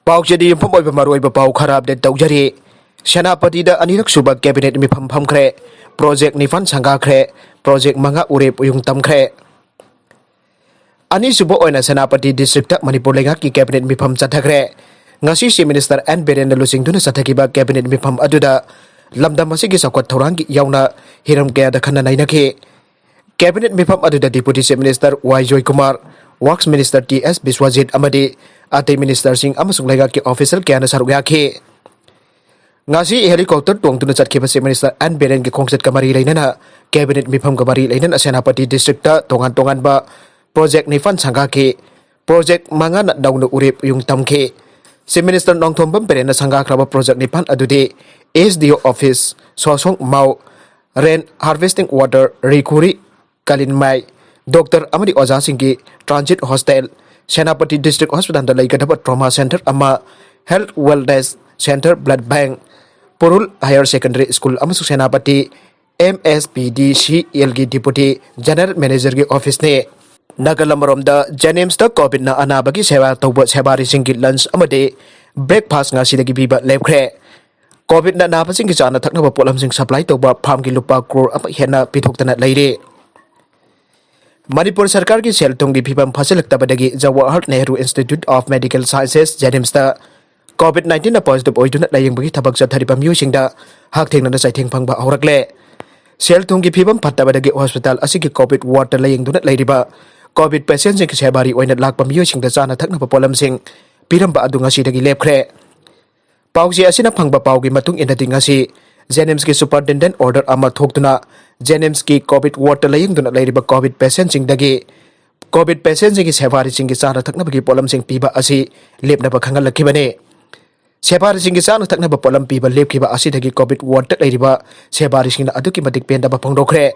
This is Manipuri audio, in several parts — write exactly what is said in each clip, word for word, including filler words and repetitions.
ꯄꯥꯎꯆꯦꯗ ꯌꯨꯝꯐꯝ ꯑꯣꯏꯕ ꯃꯔꯨꯑꯣꯏꯕ ꯄꯥꯎ ꯈꯔ ꯑꯞꯗꯦꯠ ꯇꯧꯖꯔꯤ꯫ ꯁꯦꯅꯥꯄꯇꯤꯗ ꯑꯅꯤꯔꯛ ꯁꯨꯕ ꯀꯦꯕꯤꯅꯦꯠ ꯃꯤꯐꯝ ꯐꯝꯈ꯭ꯔꯦ꯫ ꯄ꯭ꯔꯣꯖꯦꯛ ꯅꯤꯄꯥꯟ ꯁꯪꯒꯥꯈ꯭ꯔꯦ꯫ ꯄ꯭ꯔꯣꯖꯦꯛ ꯃꯉꯥ ꯎꯔꯦꯞ ꯎꯌꯨꯡ ꯇꯝꯈ꯭ꯔꯦ꯫ ꯑꯅꯤꯁꯨꯕ ꯑꯣꯏꯅ ꯁꯦꯅꯥꯄꯇꯤ ꯗꯤꯁꯇ꯭ꯔꯤꯛꯇ ꯃꯅꯤꯄꯨꯔ ꯂꯩꯉꯥꯛꯀꯤ ꯀꯦꯕꯤꯅꯦꯠ ꯃꯤꯐꯝ ꯆꯠꯊꯈ꯭ꯔꯦ꯫ ꯉꯁꯤ ꯆꯤꯐ ꯃꯤꯅꯤꯁꯇꯔ ꯑꯦꯟ ꯕꯤꯔꯦꯟꯅ ꯂꯨꯆꯤꯡꯗꯨꯅ ꯆꯠꯊꯈꯤꯕ ꯀꯦꯕꯤꯅꯦꯠ ꯃꯤꯐꯝ ꯑꯗꯨꯗ ꯂꯝꯗꯝ ꯑꯁꯤꯒꯤ ꯆꯥꯎꯈꯠ ꯊꯧꯔꯥꯡꯒꯤ ꯌꯥꯎꯅ ꯍꯤꯔꯝ ꯀꯌꯥꯗ ꯈꯟꯅ ꯅꯩꯅꯈꯤ꯫ ꯀꯦꯕꯤꯅꯦꯠ ꯃꯤꯐꯝ ꯑꯗꯨꯗ ꯗꯤꯄꯨꯇꯤ ꯆꯤꯐ ꯃꯤꯅꯤꯁꯇꯔ ꯋꯥꯏ ꯖꯣꯏꯀꯨꯃꯥꯔ, ꯋꯥꯔꯛꯁ ꯃꯤꯅꯤꯁꯇꯔ ꯇꯤ ꯑꯦꯁ ꯕꯤꯁ꯭ꯋꯖꯤꯠ ꯑꯃꯗꯤ ꯑꯇꯩ ꯃꯤꯅꯤꯁꯇꯔꯁꯤꯡ ꯑꯃꯁꯨꯡ ꯂꯩꯉꯥꯛꯀꯤ ꯑꯣꯐꯤꯁꯤꯌꯦꯜ ꯀꯌꯥꯅ ꯁꯔꯨꯛ ꯌꯥꯈꯤ꯫ ꯉꯁꯤ ꯍꯦꯂꯤꯀꯣꯞꯇꯔ ꯇꯣꯡꯗꯨꯅ ꯆꯠꯈꯤꯕ ꯆꯤꯐ ꯃꯤꯅꯤꯁꯇꯔ ꯑꯦꯟ ꯕꯤꯔꯦꯟꯒꯤ ꯈꯣꯡꯆꯠꯀ ꯃꯔꯤ ꯂꯩꯅꯅ ꯀꯦꯕꯤꯅꯦꯠ ꯃꯤꯐꯝꯒ ꯃꯔꯤ ꯂꯩꯅꯅ ꯁꯦꯅꯥꯄꯇꯤ ꯗꯤꯁꯇ꯭ꯔꯤꯛꯇ ꯇꯣꯉꯥꯟ ꯇꯣꯉꯥꯟꯕ ꯄ꯭ꯔꯣꯖꯦꯛ ꯅꯤꯄꯥꯟ ꯁꯪꯒꯥꯈꯤ꯫ ꯄ꯭ꯔꯣꯖꯦꯛ ꯃꯉꯥꯅ ꯅꯧꯅ ꯎꯔꯦꯞ ꯎꯌꯨꯡ ꯇꯝꯈꯤ꯫ ꯆꯤꯐ ꯃꯤꯅꯤꯁꯇꯔ ꯅꯣꯡꯊꯣꯝꯕꯝ ꯕꯤꯔꯦꯟꯅ ꯁꯪꯒꯥꯈ꯭ꯔꯕ ꯄ꯭ꯔꯣꯖꯦꯛ ꯅꯤꯄꯥꯟ ꯑꯗꯨꯗꯤ ꯑꯦꯁ ꯗꯤ ꯑꯣ ꯑꯣꯐꯤꯁ, ꯁꯣꯁꯣꯡ ꯃꯥꯎ, ꯔꯦꯟ ꯍꯥꯔꯚꯦꯁꯇꯤꯡ ꯋꯥꯇꯔ, ꯔꯤꯈꯨꯔꯤ, ꯀꯥꯂꯤꯟꯃꯥꯏ, ꯗꯣꯛꯇꯔ ꯑꯃꯗꯤ ꯑꯣꯖꯥꯁꯤꯡꯒꯤ ꯇ꯭ꯔꯥꯟꯖꯤꯠ ꯍꯣꯁꯇꯦꯜ, ꯁꯦꯅꯥꯄꯇꯤ ꯗꯤꯁꯇ꯭ꯔꯤꯛ ꯍꯣꯁꯄꯤꯇꯥꯜꯗ ꯂꯩꯒꯗꯕ ꯇ꯭ꯔꯣꯃꯥ ꯁꯦꯟꯇꯔ ꯑꯃ, health wellness centre, blood bank, Purul higher secondary school ꯑꯃꯁꯨꯡ ꯁꯦꯅꯥꯄꯇꯤ ꯑꯦꯝ ꯑꯦꯁ ꯄꯤ ꯗꯤ ꯁꯤ ꯑꯦꯜꯒꯤ ꯗꯤꯄꯨꯇꯤ ꯖꯦꯅꯔꯦꯜ ꯃꯦꯅꯦꯖꯔꯒꯤ ꯑꯣꯐꯤꯁꯅꯤ꯫ ꯅꯥꯀꯜ ꯑꯃꯔꯣꯝꯗ, ꯖꯦꯅꯤꯝꯁꯇ ꯀꯣꯚꯤꯗꯅ ꯑꯅꯥꯕꯒꯤ ꯁꯦꯕꯥ ꯇꯧꯕ ꯁꯦꯕꯥꯔꯤꯁꯤꯡꯒꯤ ꯂꯟꯆ ꯑꯃꯗꯤ ꯕ꯭ꯔꯦꯛꯐꯥꯁ ꯉꯁꯤꯗꯒꯤ ꯄꯤꯕ ꯂꯦꯞꯈ꯭ꯔꯦ꯫ ꯀꯣꯚꯤꯗꯅ ꯅꯥꯕꯁꯤꯡꯒꯤ ꯆꯥꯅ ꯊꯛꯅꯕ ꯄꯣꯠꯂꯝꯁꯤꯡ ꯁꯄ꯭ꯂꯥꯏ ꯇꯧꯕ ꯐꯥꯔꯝꯒꯤ ꯂꯨꯄꯥ ꯀ꯭ꯔꯣꯔ ꯑꯃ ꯍꯦꯟꯅ ꯄꯤꯊꯣꯛꯇꯅ ꯂꯩꯔꯦ꯫ ꯃꯅꯤꯄꯨꯔ ꯁꯔꯀꯥꯔꯒꯤ ꯁꯦꯜ ꯊꯨꯝꯒꯤ ꯐꯤꯕꯝ ꯐꯠꯆꯜꯂꯛꯇꯕꯗꯒꯤ Jawahar Nehru institute of medical sciences, ꯖꯦꯅꯤꯝꯁꯇ ꯀꯣꯚꯤꯗ ꯅꯥꯏꯟꯇꯤꯟꯅ ꯄꯣꯖꯤꯇꯤꯚ ꯑꯣꯏꯗꯨꯅ ꯂꯥꯌꯦꯡꯕꯒꯤ ꯊꯕꯛ ꯆꯠꯊꯔꯤꯕ ꯃꯤꯑꯣꯏꯁꯤꯡꯗ ꯍꯛꯊꯦꯡꯅꯅ ꯆꯩꯊꯦꯡ ꯐꯪꯕ ꯍꯧꯔꯛꯂꯦ꯫ ꯁꯦꯜ ꯊꯨꯝꯒꯤ ꯐꯤꯕꯝ ꯐꯠꯇꯕꯗꯒꯤ ꯍꯣꯁꯄꯤꯇꯥꯜ ꯑꯁꯤꯒꯤ ꯀꯣꯚꯤꯗ ꯋꯥꯔꯗꯇ ꯂꯥꯌꯦꯡꯗꯨꯅ ꯂꯩꯔꯤꯕ ꯀꯣꯚꯤꯗ ꯄꯦꯁꯦꯟꯁꯤꯡꯒꯤ ꯁꯦꯕꯥꯔꯤ ꯑꯣꯏꯅ ꯂꯥꯛꯄ ꯃꯤꯑꯣꯏꯁꯤꯡꯗ ꯆꯥꯅ ꯊꯛꯅꯕ ꯄꯣꯠꯂꯝꯁꯤꯡ ꯄꯤꯔꯝꯕ ꯑꯗꯨ ꯉꯁꯤꯗꯒꯤ ꯂꯦꯞꯈ꯭ꯔꯦ꯫ ꯄꯥꯎꯆꯦ ꯑꯁꯤꯅ ꯐꯪꯕ ꯄꯥꯎꯒꯤ ꯃꯇꯨꯡ ꯏꯟꯅꯗꯤ, ꯉꯁꯤ ꯖꯦꯅꯤꯝꯁꯀꯤ ꯁꯨꯄꯔꯤꯟꯇꯦꯟꯗꯦꯟꯠ ꯑꯣꯔꯗꯔ ꯑꯃ ꯊꯣꯛꯇꯨꯅ ꯖꯦꯅꯤꯝꯁꯀꯤ ꯀꯣꯚꯤꯗ ꯋꯥꯔꯗꯇ ꯂꯥꯌꯦꯡꯗꯨꯅ ꯂꯩꯔꯤꯕ ꯀꯣꯚꯤꯗ ꯄꯦꯁꯦꯟꯁꯤꯡꯗꯒꯤ ꯀꯣꯚꯤꯗ ꯄꯦꯁꯦꯟꯁꯤꯡꯒꯤ ꯁꯦꯕꯥꯔꯤꯁꯤꯡꯒꯤ ꯆꯥꯅ ꯊꯛꯅꯕꯒꯤ ꯄꯣꯠꯂꯝꯁꯤꯡ ꯄꯤꯕ ꯑꯁꯤ ꯂꯦꯞꯅꯕ ꯈꯪꯍꯜꯂꯛꯈꯤꯕꯅꯤ꯫ ꯁꯦꯕꯥꯔꯤꯁꯤꯡꯒꯤ ꯆꯥꯅ ꯊꯛꯅꯕ ꯄꯣꯠꯂꯝ ꯄꯤꯕ ꯂꯦꯞꯈꯤꯕ ꯑꯁꯤꯗꯒꯤ ꯀꯣꯚꯤꯗ ꯋꯥꯔꯗꯇ ꯂꯩꯔꯤꯕ ꯁꯦꯕꯥꯔꯤꯁꯤꯡꯅ ꯑꯗꯨꯛꯀꯤ ꯃꯇꯤꯛ ꯄꯦꯟꯗꯕ ꯐꯣꯡꯗꯣꯛꯈ꯭ꯔꯦ꯫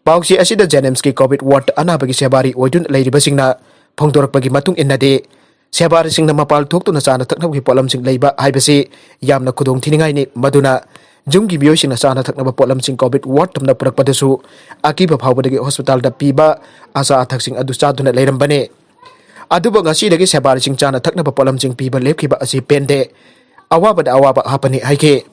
ꯄꯥꯎꯆꯦ ꯑꯁꯤꯗ ꯖꯦꯅꯤꯝꯁꯀꯤ ꯀꯣꯚꯤꯗ ꯋꯥꯔꯗ ꯑꯅꯥꯕꯒꯤ ꯁꯦꯕꯥꯔꯤ ꯑꯣꯏꯗꯨꯅ ꯂꯩꯔꯤꯕꯁꯤꯡꯅ ꯐꯣꯡꯗꯣꯔꯛꯄꯒꯤ ꯃꯇꯨꯡ ꯏꯟꯅꯗꯤ, ꯁꯦꯕꯥꯔꯤꯁꯤꯡꯅ ꯃꯄꯥꯜ ꯊꯣꯛꯇꯨꯅ ꯆꯥꯅ ꯊꯛꯅꯕꯒꯤ ꯄꯣꯠꯂꯝꯁꯤꯡ ꯂꯩꯕ ꯍꯥꯏꯕꯁꯤ ꯌꯥꯝꯅ ꯈꯨꯗꯣꯡ ꯊꯤꯅꯤꯡꯉꯥꯏꯅꯤ, ꯃꯗꯨꯅ ꯌꯨꯝꯒꯤ ꯃꯤꯑꯣꯏꯁꯤꯡꯅ ꯆꯥꯅ ꯊꯛꯅꯕ ꯄꯣꯠꯂꯝꯁꯤꯡ ꯀꯣꯚꯤꯗ ꯋꯥꯔꯗ ꯊꯝꯅ ꯄꯨꯔꯛꯄꯗꯁꯨ ꯑꯀꯤꯕ ꯐꯥꯎꯕꯗꯒꯤ ꯍꯣꯁꯄꯤꯇꯥꯜꯗ ꯄꯤꯕ ꯑꯆꯥ ꯑꯊꯛꯁꯤꯡ ꯑꯗꯨ ꯆꯥꯗꯨꯅ ꯂꯩꯔꯝꯕꯅꯤ꯫ ꯑꯗꯨꯕꯨ ꯉꯁꯤꯗꯒꯤ ꯁꯦꯕꯥꯔꯤꯁꯤꯡ ꯆꯥꯅ ꯊꯛꯅꯕ ꯄꯣꯠꯂꯝꯁꯤꯡ ꯄꯤꯕ ꯂꯦꯞꯈꯤꯕ ꯑꯁꯤ ꯄꯦꯟꯗꯦ, ꯑꯋꯥꯕꯗ ꯑꯋꯥꯕ ꯍꯥꯞꯄꯅꯤ ꯍꯥꯏꯈꯤ꯫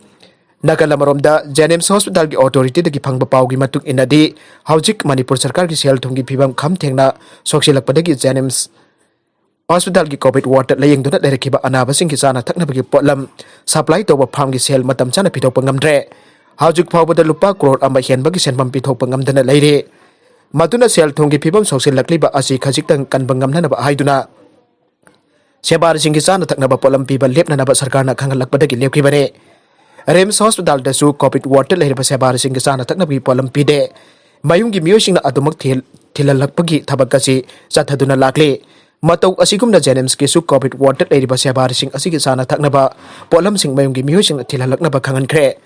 ꯅꯥꯀꯜ ꯑꯃꯔꯣꯝꯗ, JNIMS hospital ꯒꯤ authority ꯗꯒꯤ ꯐꯪꯕ ꯄꯥꯎꯒꯤ ꯃꯇꯨꯡ ꯏꯟꯅꯗꯤ, ꯍꯧꯖꯤꯛ ꯃꯅꯤꯄꯨꯔ ꯁꯔꯀꯥꯔꯒꯤ ꯁꯦꯜ ꯊꯨꯝꯒꯤ ꯐꯤꯕꯝ ꯈꯝ ꯊꯦꯡꯅ ꯁꯣꯛꯆꯤꯜꯂꯛꯄꯗꯒꯤ JNIMS hospital ꯒꯤ COVID ward ꯇ ꯂꯥꯌꯦꯡꯗꯨꯅ ꯂꯩꯔꯛꯈꯤꯕ ꯑꯅꯥꯕꯁꯤꯡꯒꯤ ꯆꯥꯅ ꯊꯛꯅꯕꯒꯤ ꯄꯣꯠꯂꯝ supply ꯇꯧꯕ farm ꯒꯤ ꯁꯦꯜ ꯃꯇꯝ ꯆꯥꯅ ꯄꯤꯊꯣꯛꯄ ꯉꯝꯗ꯭ꯔꯦ꯫ ꯍꯧꯖꯤꯛ ꯐꯥꯎꯕꯗ ꯂꯨꯄꯥ ꯀ꯭ꯔꯣꯔ ꯑꯃ ꯍꯦꯟꯕꯒꯤ ꯁꯦꯟꯐꯝ ꯄꯤꯊꯣꯛꯄ ꯉꯝꯗꯅ ꯂꯩꯔꯦ꯫ ꯃꯗꯨꯅ ꯁꯦꯜ ꯊꯨꯝꯒꯤ ꯐꯤꯕꯝ ꯁꯣꯛꯆꯤꯜꯂꯛꯂꯤꯕ ꯑꯁꯤ ꯈꯖꯤꯛꯇꯪ ꯀꯟꯕ ꯉꯝꯅꯅꯕ ꯍꯥꯏꯗꯨꯅ ꯁꯦꯕꯥꯔꯤꯁꯤꯡꯒꯤ ꯆꯥꯅ ꯊꯛꯅꯕ ꯄꯣꯠꯂꯝ ꯄꯤꯕ ꯂꯦꯞꯅꯅꯕ ꯁꯔꯀꯥꯔꯅ ꯈꯪꯍꯜꯂꯛꯄꯗꯒꯤ ꯂꯦꯞꯈꯤꯕꯅꯤ꯫ RIMS hospital ꯗꯁꯨ COVID ward ꯇ ꯂꯩꯔꯤꯕ ꯁꯦꯕꯥꯔꯤꯁꯤꯡꯒꯤ ꯆꯥꯅ ꯊꯛꯅꯕꯒꯤ ꯄꯣꯠꯂꯝ ꯄꯤꯗꯦ꯫ ꯃꯌꯨꯝꯒꯤ ꯃꯤꯑꯣꯏꯁꯤꯡꯅ ꯑꯗꯨꯃꯛ ꯊꯤꯜ-, ꯊꯤꯜꯍꯜꯂꯛꯄꯒꯤ ꯊꯕꯛ ꯑꯁꯤ ꯆꯠꯊꯗꯨꯅ ꯂꯥꯛꯂꯤ꯫ ꯃꯇꯧ ꯑꯁꯤꯒꯨꯝꯅ JNIMS ꯀꯤꯁꯨ COVID ward ꯇ ꯂꯩꯔꯤꯕ ꯁꯦꯕꯥꯔꯤꯁꯤꯡ ꯑꯁꯤꯒꯤ ꯆꯥꯅ ꯊꯛꯅꯕ ꯄꯣꯠꯂꯝꯁꯤꯡ ꯃꯌꯨꯝꯒꯤ ꯃꯤꯑꯣꯏꯁꯤꯡꯅ ꯊꯤꯜꯍꯜꯂꯛꯅꯕ ꯈꯪꯍꯟꯈ꯭ꯔꯦ꯫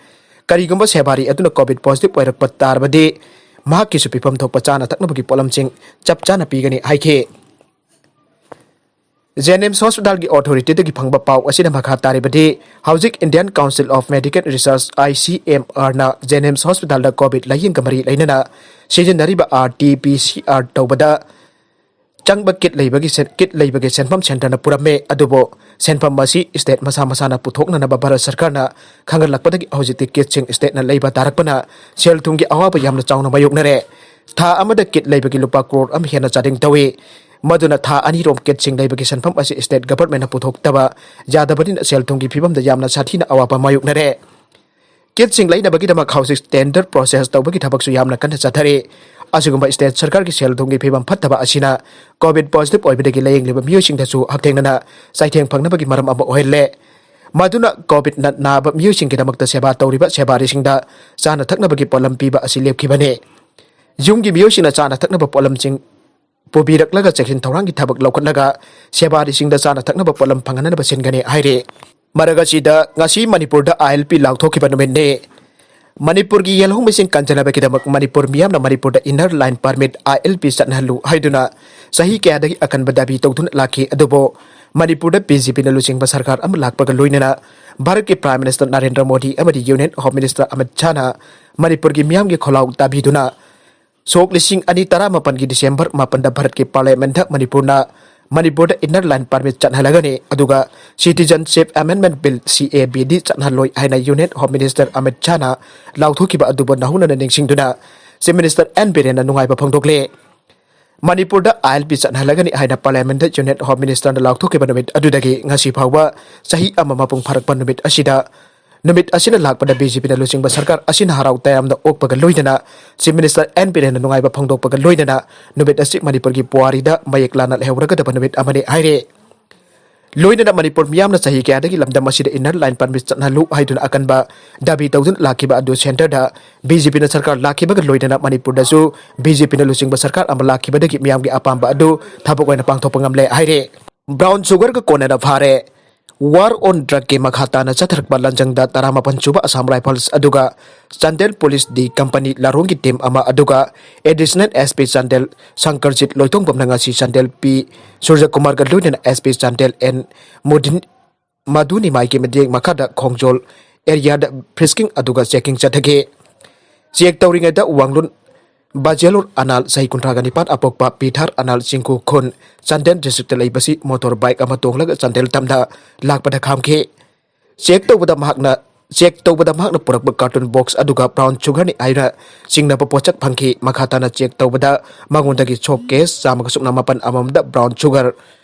ꯀꯔꯤꯒꯨꯝꯕ ꯁꯦꯕꯥꯔꯤ ꯑꯗꯨꯅ COVID positive ꯑꯣꯏꯔꯛꯄ ꯇꯥꯔꯕꯗꯤ, ꯃꯍꯥꯛꯀꯤꯁꯨ ꯄꯤꯐꯝ ꯊꯣꯛꯄ ꯆꯥꯅ ꯊꯛꯅꯕꯒꯤ ꯄꯣꯠꯂꯝꯁꯤꯡ ꯆꯞ ꯆꯥꯅ ꯄꯤꯒꯅꯤ ꯍꯥꯏꯈꯤ꯫ JNIMS hospital ꯒꯤ authority ꯗꯒꯤ ꯐꯪꯕ ꯄꯥꯎ ꯑꯁꯤꯅ ꯃꯈꯥ ꯇꯥꯔꯤꯕꯗꯤ, ꯍꯧꯖꯤꯛ Indian Council of Medical Research, ICMR ꯅ JNIMS hospital ꯗ COVID ꯂꯥꯌꯦꯡꯒ ꯃꯔꯤ ꯂꯩꯅꯅ ꯁꯤꯖꯤꯟꯅꯔꯤꯕ RT-PCR ꯇꯧꯕꯗ ꯆꯪꯕ kit ꯂꯩꯕꯒꯤ ꯁꯦꯟ-, kit ꯂꯩꯕꯒꯤ ꯁꯦꯟꯐꯝ centre ꯅ ꯄꯨꯔꯝꯃꯦ꯫ ꯑꯗꯨꯕꯨ ꯁꯦꯟꯐꯝ ꯑꯁꯤ state ꯃꯁꯥ ꯃꯁꯥꯅ ꯄꯨꯊꯣꯛꯅꯅꯕ ꯚꯥꯔꯠ ꯁꯔꯀꯥꯔꯅ ꯈꯪꯍꯜꯂꯛꯄꯗꯒꯤ ꯍꯧꯖꯤꯛꯇꯤ kit ꯁꯤꯡ state ꯅ ꯂꯩꯕ ꯇꯥꯔꯛꯄꯅ ꯁꯦꯜ ꯊꯨꯝꯒꯤ ꯑꯋꯥꯕ ꯌꯥꯝꯅ ꯆꯥꯎꯅ ꯃꯥꯌꯣꯛꯅꯔꯦ꯫ ꯊꯥ ꯑꯃꯗ kit ꯂꯩꯕꯒꯤ ꯂꯨꯄꯥ ꯀ꯭ꯔꯣꯔ ꯑꯃ ꯍꯦꯟꯅ ꯆꯥꯗꯤꯡ ꯇꯧꯏ꯫ ꯃꯗꯨꯅ ꯊꯥ ꯑꯅꯤꯔꯣꯝ kit ꯁꯤꯡ ꯂꯩꯕꯒꯤ ꯁꯦꯟꯐꯝ ꯑꯁꯤ state government ꯅ ꯄꯨꯊꯣꯛꯇꯕ ꯌꯥꯗꯕꯅꯤꯅ ꯁꯦꯜ ꯊꯨꯝꯒꯤ ꯐꯤꯕꯝꯗ ꯌꯥꯝꯅ ꯁꯥꯊꯤꯅ ꯑꯋꯥꯕ ꯃꯥꯌꯣꯛꯅꯔꯦ꯫ Kit ꯁꯤꯡ ꯂꯩꯅꯕꯒꯤꯗꯃꯛ ꯍꯧꯖꯤꯛ tender process ꯇꯧꯕꯒꯤ ꯊꯕꯛꯁꯨ ꯌꯥꯝꯅ ꯀꯟꯅ ꯆꯠꯊꯔꯤ꯫ ꯑꯁꯤꯒꯨꯝꯕ state ꯁꯔꯀꯥꯔꯒꯤ ꯁꯦꯜ ꯊꯨꯝꯒꯤ ꯐꯤꯕꯝ ꯐꯠꯇꯕ ꯑꯁꯤꯅ COVID positive ꯑꯣꯏꯕꯗꯒꯤ ꯂꯥꯌꯦꯡꯂꯤꯕ ꯃꯤꯑꯣꯏꯁꯤꯡꯗꯁꯨ ꯍꯛꯊꯦꯡꯅꯅ ꯆꯩꯊꯦꯡ ꯐꯪꯅꯕꯒꯤ ꯃꯔꯝ ꯑꯃ ꯑꯣꯏꯍꯜꯂꯦ꯫ ꯃꯗꯨꯅ COVID ꯅ ꯅꯥꯕ ꯃꯤꯑꯣꯏꯁꯤꯡꯒꯤꯗꯃꯛꯇ ꯁꯦꯕꯥ ꯇꯧꯔꯤꯕ ꯁꯦꯕꯥꯔꯤꯁꯤꯡꯗ ꯆꯥꯅ ꯊꯛꯅꯕꯒꯤ ꯄꯣꯠꯂꯝ ꯄꯤꯕ ꯑꯁꯤ ꯂꯦꯞꯈꯤꯕꯅꯤ꯫ ꯌꯨꯝꯒꯤ ꯃꯤꯑꯣꯏꯁꯤꯡꯅ ꯆꯥꯅ ꯊꯛꯅꯕ ꯄꯣꯠꯂꯝꯁꯤꯡ ꯄꯨꯕꯤꯔꯛꯂꯒ ꯆꯦꯛꯁꯤꯟ ꯊꯧꯔꯥꯡꯒꯤ ꯊꯕꯛ ꯂꯧꯈꯠꯂꯒ ꯁꯦꯕꯥꯔꯤꯁꯤꯡꯗ ꯆꯥꯅ ꯊꯛꯅꯕ ꯄꯣꯠꯂꯝ ꯐꯪꯍꯟꯅꯕ ꯁꯤꯟꯒꯅꯤ ꯍꯥꯏꯔꯤ꯫ ꯃꯔꯛ ꯑꯁꯤꯗ, ꯉꯁꯤ ꯃꯅꯤꯄꯨꯔꯗ ILP ꯂꯥꯎꯊꯣꯛꯈꯤꯕ ꯅꯨꯃꯤꯠꯅꯤ꯫ ꯃꯅꯤꯄꯨꯔꯒꯤ ꯌꯦꯜꯍꯧꯃꯤꯁꯤꯡ ꯀꯟꯖꯅꯕꯒꯤꯗꯃꯛ ꯃꯅꯤꯄꯨꯔ ꯃꯤꯌꯥꯝꯅ ꯃꯅꯤꯄꯨꯔꯗ Inner Line Permit, ILP ꯆꯠꯅꯍꯜꯂꯨ ꯍꯥꯏꯗꯨꯅ ꯆꯍꯤ ꯀꯌꯥꯗꯒꯤ ꯑꯀꯟꯕ ꯗꯥꯕꯤ ꯇꯧꯗꯨꯅ ꯂꯥꯛꯈꯤ꯫ ꯑꯗꯨꯕꯨ ꯃꯅꯤꯄꯨꯔꯗ BJP ꯅ ꯂꯨꯆꯤꯡꯕ ꯁꯔꯀꯥꯔ ꯑꯃ ꯂꯥꯛꯄꯒ ꯂꯣꯏꯅꯅ ꯚꯥꯔꯠꯀꯤ Prime Minister ꯅꯔꯦꯟꯗ꯭ꯔ ꯃꯣꯗꯤ ꯑꯃꯗꯤ Union Home Minister ꯑꯃꯤꯠ ꯁꯥꯍꯅ ꯃꯅꯤꯄꯨꯔꯒꯤ ꯃꯤꯌꯥꯝꯒꯤ ꯈꯣꯜꯂꯥꯎ ꯇꯥꯕꯤꯗꯨꯅ ꯁꯣꯛ ꯂꯤꯁꯤꯡ ꯑꯅꯤ ꯇꯔꯥꯃꯥꯄꯟꯒꯤ December ꯃꯥꯄꯟꯗ ꯚꯥꯔꯠꯀꯤ Parliament ꯗ ꯃꯅꯤꯄꯨꯔꯅ ꯃꯅꯤꯄꯨꯔꯗ Inner Line Permit ꯆꯠꯍꯜꯂꯒꯅꯤ, ꯑꯗꯨꯒ Citizenship Amendment Bill, C A B D, ꯆꯠꯍꯜꯂꯣꯏ ꯍꯥꯏꯅ Union Home Minister ꯑꯃꯤꯠ ꯁꯥꯍꯅ ꯂꯥꯎꯊꯣꯛꯈꯤꯕ ꯑꯗꯨꯕꯨ ꯅꯧꯍꯧꯅꯅ ꯅꯤꯡꯁꯤꯡꯗꯨꯅ Chief Minister N ꯕꯤꯔꯦꯟꯅ ꯅꯨꯡꯉꯥꯏꯕ ꯐꯣꯡꯗꯣꯛꯂꯦ꯫ ꯃꯅꯤꯄꯨꯔꯗ I L P ꯆꯠꯍꯜꯂꯒꯅꯤ ꯍꯥꯏꯅ Parliamentꯇ Union Home Ministerꯅ ꯂꯥꯎꯊꯣꯛꯈꯤꯕ ꯅꯨꯃꯤꯠ ꯑꯗꯨꯗꯒꯤ ꯉꯁꯤ ꯐꯥꯎꯕ ꯆꯍꯤ ꯑꯃ ꯃꯄꯨꯡ ꯐꯥꯔꯛꯄ ꯅꯨꯃꯤꯠ ꯑꯁꯤꯗ, ꯅꯨꯃꯤꯠ ꯑꯁꯤꯅ ꯂꯥꯛꯄꯗ B J Pꯅ ꯂꯨꯆꯤꯡꯕ ꯁꯔꯀꯥꯔ ꯑꯁꯤꯅ ꯍꯔꯥꯎ ꯇꯌꯥꯝꯅ ꯑꯣꯛꯄꯒ ꯂꯣꯏꯅꯅ Chief Minister N ꯕꯤꯔꯦꯟꯅ ꯅꯨꯡꯉꯥꯏꯕ ꯐꯣꯡꯗꯣꯛꯄꯒ ꯂꯣꯏꯅꯅ ꯅꯨꯃꯤꯠ ꯑꯁꯤ ꯃꯅꯤꯄꯨꯔꯒꯤ ꯄꯨꯋꯥꯔꯤꯗ ꯃꯌꯦꯛ ꯂꯥꯟꯅ ꯂꯩꯍꯧꯔꯒꯗꯕ ꯅꯨꯃꯤꯠ ꯑꯃꯅꯤ ꯍꯥꯏꯔꯦ꯫ ꯂꯣꯏꯅꯅ ꯃꯅꯤꯄꯨꯔ ꯃꯤꯌꯥꯝꯅ ꯆꯍꯤ ꯀꯌꯥꯗꯒꯤ ꯂꯝꯗꯝ ꯑꯁꯤꯗ Inner Line Permit ꯆꯠꯍꯜꯂꯨ ꯍꯥꯏꯗꯨꯅ ꯑꯀꯟꯕ ꯗꯥꯕꯤ ꯇꯧꯗꯨꯅ ꯂꯥꯛꯈꯤꯕ ꯑꯗꯨ centreꯗ B J Pꯅ ꯁꯔꯀꯥꯔ ꯂꯥꯛꯈꯤꯕꯒ ꯂꯣꯏꯅꯅ ꯃꯅꯤꯄꯨꯔꯗꯁꯨ B J Pꯅ ꯂꯨꯆꯤꯡꯕ ꯁꯔꯀꯥꯔ ꯑꯃ ꯂꯥꯛꯈꯤꯕꯗꯒꯤ ꯃꯤꯌꯥꯝꯒꯤ ꯑꯄꯥꯝꯕ ꯑꯗꯨ ꯊꯕꯛ ꯑꯣꯏꯅ ꯄꯥꯡꯊꯣꯛꯄ ꯉꯝꯂꯦ ꯍꯥꯏꯔꯦ꯫ Brown sugarꯒ ꯀꯣꯟꯅꯅ ꯐꯥꯔꯦ꯫ War on Drugꯀꯤ ꯃꯈꯥ ꯇꯥꯅ ꯆꯠꯊꯔꯛꯄ ꯂꯥꯟꯖꯪꯗ ꯇꯔꯥꯃꯥꯄꯟ ꯁꯨꯕ Assam Rifles ꯑꯗꯨꯒ Chandel Police D Company ꯂꯥꯔꯣꯡꯒꯤ team ꯑꯃ ꯑꯗꯨꯒ Additional S P Chandel ꯁꯪꯀꯔꯖꯤꯠ ꯂꯣꯏꯇꯣꯡꯕꯝꯅ ꯉꯁꯤ Chandel P ꯁꯨꯔꯖꯀꯨꯃꯥꯔꯒ ꯂꯣꯏꯅꯅ S P Chandel N ꯃꯨꯗꯤꯟ ꯃꯗꯨꯅꯤ ꯃꯥꯏꯒꯤ ꯃꯇꯦꯡ ꯃꯈꯥꯗ ꯈꯣꯡꯖꯣꯜ areaꯗ frisking ꯑꯗꯨꯒ checking ꯆꯠꯊꯈꯤ꯫ Check ꯇꯧꯔꯤꯉꯩꯗ ꯋꯥꯡꯂꯨꯟ ꯕꯥꯖꯦꯂꯨꯔ ꯑꯅꯥꯜ, ꯆꯍꯤ ꯀꯨꯟꯊ꯭ꯔꯥꯒ ꯅꯤꯄꯥꯟ, ꯑꯄꯣꯛꯄ ꯄꯤꯊꯥꯔ ꯑꯅꯥꯜ ꯆꯤꯡꯈꯨ ꯈꯨꯟ, ꯆꯥꯟꯗꯦꯜ districtꯇ ꯂꯩꯕꯁꯤ motor bike ꯑꯃ ꯇꯣꯡꯂꯒ ꯆꯥꯟꯗꯦꯜ ꯇꯝꯗ ꯂꯥꯛꯄꯗ ꯈꯥꯝꯈꯤ꯫ Check ꯇꯧꯕꯗ ꯃꯍꯥꯛꯅ, check ꯇꯧꯕꯗ ꯃꯍꯥꯛꯅ ꯄꯨꯔꯛꯄ carton box ꯑꯗꯨꯒ brown sugarꯅꯤ ꯍꯥꯏꯅ ꯆꯤꯡꯅꯕ ꯄꯣꯠꯁꯛ ꯐꯪꯈꯤ꯫ ꯃꯈꯥ ꯇꯥꯅ check ꯇꯧꯕꯗ ꯃꯉꯣꯟꯗꯒꯤ soap case ꯆꯥꯝꯃꯒ ꯁꯨꯞꯅ ꯃꯥꯄꯟ ꯑꯃꯃꯝꯗ brown sugar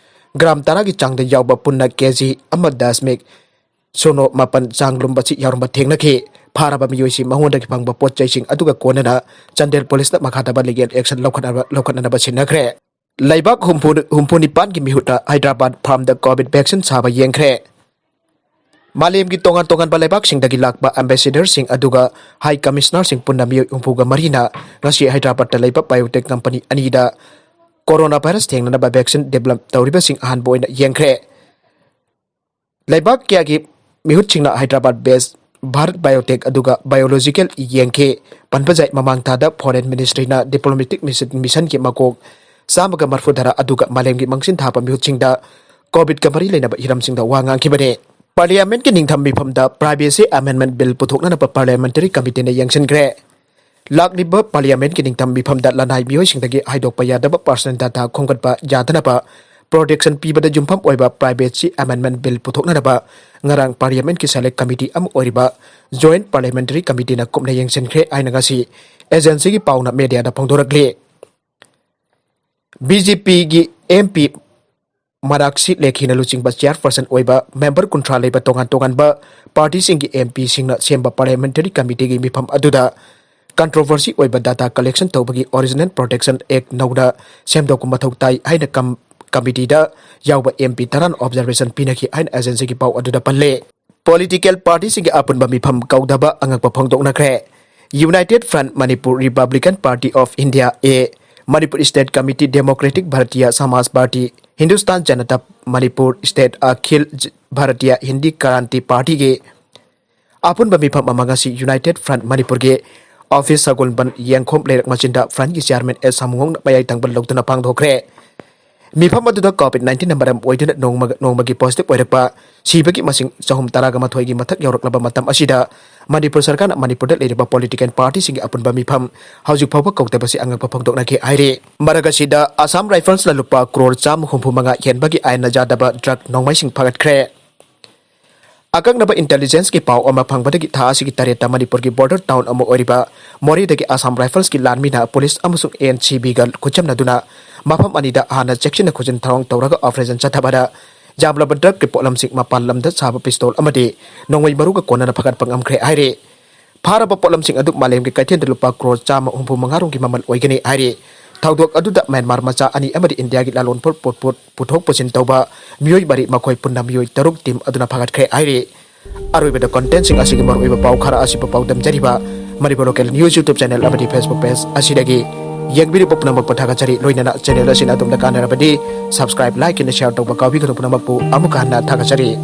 gram ꯇꯔꯥꯒꯤ ꯆꯥꯡꯗ ꯌꯥꯎꯕ ꯄꯨꯟꯅ K G ꯑꯃ ꯗꯁꯃꯤꯛ ꯁꯣꯅꯣ ꯃꯥꯄꯟ ꯆꯥꯡ ꯂꯨꯝꯕꯁꯤ ꯌꯥꯎꯔꯝꯕ ꯊꯦꯡꯅꯈꯤ꯫ ꯐꯥꯔꯕ ꯃꯤꯑꯣꯏꯁꯤ ꯃꯉꯣꯟꯗꯒꯤ ꯐꯪꯕ ꯄꯣꯠ ꯆꯩꯁꯤꯡ ꯑꯗꯨꯒ ꯀꯣꯟꯅꯅ ꯆꯥꯟꯗꯦꯜ ꯄꯨꯂꯤꯁꯅ ꯃꯈꯥ ꯇꯥꯕ legal action ꯂꯧꯈꯠꯅꯕ, ꯂꯧꯈꯠꯅꯅꯕ ꯁꯤꯟꯅꯈ꯭ꯔꯦ꯫ ꯂꯩꯕꯥꯛ ꯍꯨꯝꯐꯨ, ꯍꯨꯝꯐꯨ ꯅꯤꯄꯥꯟꯒꯤ ꯃꯤꯍꯨꯠꯇ ꯍꯥꯏꯗ꯭ꯔꯕꯥꯗ farmꯗ COVID vaccine ꯁꯥꯕ ꯌꯦꯡꯈ꯭ꯔꯦ꯫ ꯃꯥꯂꯦꯝꯒꯤ ꯇꯣꯉꯥꯟ ꯇꯣꯉꯥꯟꯕ ꯂꯩꯕꯥꯛꯁꯤꯡꯗꯒꯤ ꯂꯥꯛꯄ ambassadorꯁꯤꯡ ꯑꯗꯨꯒ high commissionerꯁꯤꯡ ꯄꯨꯟꯅ ꯃꯤꯑꯣꯏ ꯍꯨꯝꯐꯨꯒ ꯃꯔꯤꯅ ꯉꯁꯤ ꯍꯥꯏꯗ꯭ꯔꯕꯥꯗꯇ ꯂꯩꯕ biotech company ꯑꯅꯤꯗ coronavirus ꯊꯦꯡꯅꯅꯕ vaccine develop ꯇꯧꯔꯤꯕꯁꯤꯡ ꯑꯍꯥꯟꯕ ꯑꯣꯏꯅ ꯌꯦꯡꯈ꯭ꯔꯦ꯫ ꯂꯩꯕꯥꯛ ꯀꯌꯥꯒꯤ ꯃꯤꯍꯨꯠꯁꯤꯡꯅ ꯍꯥꯏꯗ꯭ꯔꯕꯥꯗ based Bharat Biotech ꯑꯗꯨꯒ biological ꯌꯦꯡꯈꯤ꯫ ꯄꯟꯕ ꯌꯥꯏ, ꯃꯃꯥꯡ ꯊꯥꯗ foreign ministryꯅ diplomatic mission, missionꯒꯤ ꯃꯀꯣꯛ ꯆꯥꯝꯃꯒ ꯃꯔꯤꯐꯨ ꯇꯔꯥ ꯑꯗꯨꯒ ꯃꯥꯂꯦꯝꯒꯤ ꯃꯥꯡꯖꯤꯟ ꯊꯥꯕ ꯃꯤꯍꯨꯠꯁꯤꯡꯗ COVIDꯀ ꯃꯔꯤ ꯂꯩꯅꯕ ꯍꯤꯔꯝꯁꯤꯡꯗ ꯋꯥ ꯉꯥꯡꯈꯤꯕꯅꯤ꯫ Parliamentꯀꯤ ꯅꯤꯡꯊꯝ ꯃꯤꯐꯝꯗ Privacy Amendment Bill ꯄꯨꯊꯣꯛꯅꯅꯕ Parliamentary Committeeꯅ ꯌꯦꯡꯁꯤꯟꯈ꯭ꯔꯦ꯫ ꯂꯥꯛꯂꯤꯕ Parliamentꯀꯤ ꯅꯤꯡꯊꯝ ꯃꯤꯐꯝꯗ ꯂꯅꯥꯏ ꯃꯤꯑꯣꯏꯁꯤꯡꯗꯒꯤ ꯍꯥꯏꯗꯣꯛꯄ ꯌꯥꯗꯕ personal data ꯈꯣꯝꯒꯠꯄ ꯌꯥꯗꯅꯕ protection ꯄꯤꯕꯗ ꯌꯨꯝꯐꯝ ꯑꯣꯏꯕ Privacy Amendment Bill ꯄꯨꯊꯣꯛꯅꯅꯕ ꯉꯔꯥꯡ Parliament ꯀꯤ Select Committee ꯑꯃ ꯑꯣꯏꯔꯤꯕ Joint Parliamentary Committee ꯅ ꯀꯨꯞꯅ ꯌꯦꯡꯁꯤꯟꯈ꯭ꯔꯦ ꯍꯥꯏꯅ ꯉꯁꯤ agency ꯒꯤ ꯄꯥꯎꯅ media ꯗ ꯐꯣꯡꯗꯣꯔꯛꯂꯤ꯫ B J P ꯒꯤ M P ꯃꯅꯥꯛꯁꯤ ꯂꯦꯈꯤꯅ ꯂꯨꯆꯤꯡꯕ chairperson ꯑꯣꯏꯕ member ꯀꯨꯟꯊ꯭ꯔꯥ ꯂꯩꯕ ꯇꯣꯉꯥꯟ ꯇꯣꯉꯥꯟꯕ party ꯁꯤꯡꯒꯤ M P ꯁꯤꯡꯅ ꯁꯦꯝꯕ Parliamentary Committee ꯒꯤ ꯃꯤꯐꯝ ꯑꯗꯨꯗ controversy ꯑꯣꯏꯕ data collection ꯇꯧꯕꯒꯤ Original Protection Act ꯅꯧꯅ ꯁꯦꯝꯗꯣꯛꯄ ꯃꯊꯧ ꯇꯥꯏ ꯍꯥꯏꯅ ꯀꯝ-, committee ꯗ ꯌꯥꯎꯕ M P ꯇꯔꯥꯅ observation ꯄꯤꯅꯈꯤ ꯍꯥꯏꯅ agency ꯒꯤ ꯄꯥꯎ ꯑꯗꯨꯗ ꯄꯜꯂꯦ꯫ Political party ꯁꯤꯡꯒꯤ ꯑꯄꯨꯟꯕ ꯃꯤꯐꯝ ꯀꯧꯗꯕ ꯑꯉꯛꯄ ꯐꯣꯡꯗꯣꯛꯅꯈ꯭ꯔꯦ꯫ United Front Manipur, Republican Party of India, A, Manipur State Committee, Democratic Bharatiya Samaj Party, Hindustan Janata Manipur State, Akhil J-, Bharatiya Hindi Kranti Party ꯒꯤ ꯑꯄꯨꯟꯕ ꯃꯤꯐꯝ ꯑꯃ ꯉꯁꯤ United Front Manipur ꯒꯤ office ꯁꯒꯣꯜꯕꯟ ꯌꯦꯡꯈꯣꯝ ꯂꯩꯔꯛ ꯃꯆꯤꯟꯗ Front ꯀꯤ chairman S ꯁꯥꯃꯨꯉꯣꯡꯅ ꯃꯌꯥꯏ ꯊꯪꯕ ꯂꯧꯗꯨꯅ ꯄꯥꯡꯊꯣꯛꯈ꯭ꯔꯦ꯫ ꯃꯤꯐꯝ ꯑꯗꯨꯗ COVID nineteen ꯅ ꯃꯔꯝ ꯑꯣꯏꯗꯨꯅ ꯅꯣꯡꯃ-, ꯅꯣꯡꯃꯒꯤ positive ꯑꯣꯏꯔꯛꯄ ꯁꯤꯕꯒꯤ ꯃꯁꯤꯡ ꯆꯍꯨꯝ ꯇꯔꯥꯒ ꯃꯥꯊꯣꯏꯒꯤ ꯃꯊꯛ ꯌꯧꯔꯛꯂꯕ ꯃꯇꯝ ꯑꯁꯤꯗ ꯃꯅꯤꯄꯨꯔ ꯁꯔꯀꯥꯔꯅ ꯃꯅꯤꯄꯨꯔꯗ ꯂꯩꯔꯤꯕ political party ꯁꯤꯡꯒꯤ ꯑꯄꯨꯟꯕ ꯃꯤꯐꯝ ꯍꯧꯖꯤꯛ ꯐꯥꯎꯕ ꯀꯧꯗꯕꯁꯤ ꯑꯉꯛꯄ ꯐꯣꯡꯗꯣꯛꯅꯈꯤ ꯍꯥꯏꯔꯤ꯫ ꯃꯔꯛ ꯑꯁꯤꯗ Assam Rifles ꯅ ꯂꯨꯄꯥ ꯀ꯭ꯔꯣꯔ ꯆꯥꯝꯃ ꯍꯨꯝꯐꯨ ꯃꯉꯥ ꯍꯦꯟꯕꯒꯤ ꯑꯥꯏꯟꯅ ꯌꯥꯗꯕ drug ꯅꯣꯡꯃꯩꯁꯤꯡ ꯐꯥꯒꯠꯈ꯭ꯔꯦ꯫ ꯑꯀꯛꯅꯕ intelligence ꯀꯤ ꯄꯥꯎ ꯑꯃ ꯐꯪꯕꯗꯒꯤ ꯊꯥ ꯑꯁꯤꯒꯤ ꯇꯔꯦꯠꯇ ꯃꯅꯤꯄꯨꯔꯒꯤ border town ꯑꯃ ꯑꯣꯏꯔꯤꯕ ꯃꯣꯔꯦꯗꯒꯤ Assam Rifles ꯀꯤ ꯂꯥꯟꯃꯤꯅ police ꯑꯃꯁꯨꯡ N C B ꯒ ꯈꯨꯠꯆꯝꯅꯗꯨꯅ ꯃꯐꯝ ꯑꯅꯤꯗ ꯍꯥꯟꯅ ꯆꯦꯛꯁꯤꯟꯅ ꯈꯨꯖꯤꯟ ꯊꯧꯔꯥꯡ ꯇꯧꯔꯒ operation ꯆꯠꯊꯕꯗ ꯌꯥꯝꯂꯕ drug ꯀꯤ ꯄꯣꯠꯂꯝꯁꯤꯡ, ꯃꯄꯥꯟ ꯂꯝꯗ ꯁꯥꯕ pistol ꯑꯃꯗꯤ ꯅꯣꯡꯃꯩ ꯃꯔꯨꯒ ꯀꯣꯟꯅꯅ ꯐꯥꯒꯠꯄ ꯉꯝꯈ꯭ꯔꯦ ꯍꯥꯏꯔꯤ꯫ ꯐꯥꯔꯕ ꯄꯣꯠꯂꯝꯁꯤꯡ ꯑꯗꯨ ꯃꯥꯂꯦꯝꯒꯤ ꯀꯩꯊꯦꯜꯗ ꯂꯨꯄꯥ ꯀ꯭ꯔꯣꯔ ꯆꯥꯝꯃ ꯍꯨꯝꯐꯨ ꯃꯉꯥ ꯔꯣꯝꯒꯤ ꯃꯃꯜ ꯑꯣꯏꯒꯅꯤ ꯍꯥꯏꯔꯤ꯫ ꯊꯧꯗꯣꯛ ꯑꯗꯨꯗ ꯃ꯭ꯌꯥꯟꯃꯥꯔ ꯃꯆꯥ ꯑꯅꯤ ꯑꯃꯗꯤ ꯏꯟꯗꯤꯌꯥꯒꯤ ꯂꯂꯣꯟ ꯄꯣꯠ, ꯄꯣꯠ, ꯄꯣꯠ ꯄꯨꯊꯣꯛ ꯄꯨꯁꯤꯟ ꯇꯧꯕ ꯃꯤꯑꯣꯏ ꯃꯔꯤ, ꯃꯈꯣꯏ ꯄꯨꯟꯅ ꯃꯤꯑꯣꯏ ꯇꯔꯨꯛ, team ꯑꯗꯨꯅ ꯐꯥꯒꯠꯈ꯭ꯔꯦ ꯍꯥꯏꯔꯤ꯫ ꯑꯔꯣꯏꯕꯗ content ꯁꯤꯡ ꯑꯁꯤꯒꯤ ꯃꯔꯨꯑꯣꯏꯕ ꯄꯥꯎ ꯈꯔ ꯑꯁꯤꯕꯨ ꯄꯥꯎꯗꯝꯖꯔꯤꯕ Manipur Local News YouTube channel ꯑꯃꯗꯤ Facebook page ꯑꯁꯤꯗꯒꯤ ꯌꯦꯡꯕꯤꯔꯤꯕ ꯄꯨꯝꯅꯃꯛꯄꯨ ꯊꯥꯒꯠꯆꯔꯤ꯫ ꯂꯣꯏꯅꯅ channel ꯑꯁꯤꯅ ꯑꯗꯣꯝꯗ ꯀꯥꯟꯅꯔꯕꯗꯤ subscribe, like ꯑꯃꯗꯤ share ꯇꯧꯕ ꯀꯥꯎꯕꯤꯒꯅꯨ꯫ ꯄꯨꯝꯅꯃꯛꯄꯨ ꯑꯃꯨꯛꯀ ꯍꯟꯅ ꯊꯥꯒꯠꯆꯔꯤ꯫